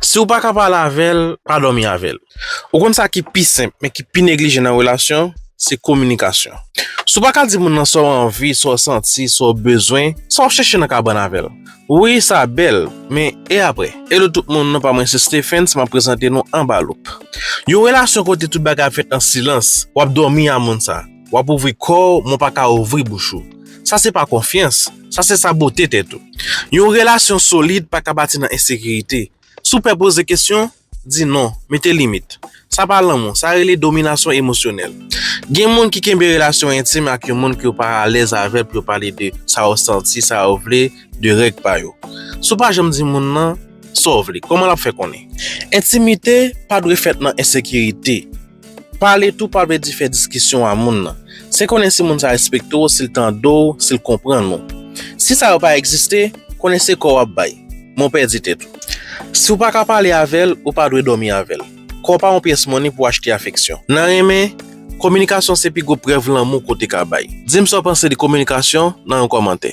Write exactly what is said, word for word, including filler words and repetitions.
Si w pa ka pale avè l, pa dòmi avè l. Ou konn sa ki pi senp, men ki pi neglije nan relasyon, se kominikasyon. Si w pa ka di moun nan sa w anvi, sa w santi, sa w bezwen, sa w ap chèche nan kabann avè l. Wi, sa bèl, men e apre? Hello tout moun, non pa mwen se Stephens, m ap prezante nou Anba Loup. Yon relasyon kote tout bagay ap fèt an silans, w ap dòmi a moun sa, w ap ouvri kò w, men w pa ka ouvri bouch ou. Sa se pa konfyans, sa se sabote tèt ou. Yon relasyon solid pa ka bati nan ensekirite. Si w pè poze kesyon, di non, mete limit. Sa pa lanmou, sa rele dominasyon emosyonèl. Gen moun ki kenbe relasyon entim ak yon moun ke yo pa alèz avè l pou yo pale de sa yo santi, sa yo vle, de règ pa yo. Si w pa janm di moun nan sa w vle, kòman l ap fè konnen? Entimite pa dwe fèt nan ensekirite. Pale tou pa vle di fè diskisyon a moun nan. Se konnen si moun sa respekte w, si l tande w, si l konprann ou. Si sa yo pa egziste, konnen se kò w ap bay. Men w pèdi tèt ou. Si w pa ka pale avè l, ou pa dwe dòmi avè l. Kò pa yon pyès money pou w achte afeksyon. Nan renmen, kominikasyon se pi gwo prèv lanmou ke w te ka bay. Di m sa w panse de kominikasyon nan yon kòmantè.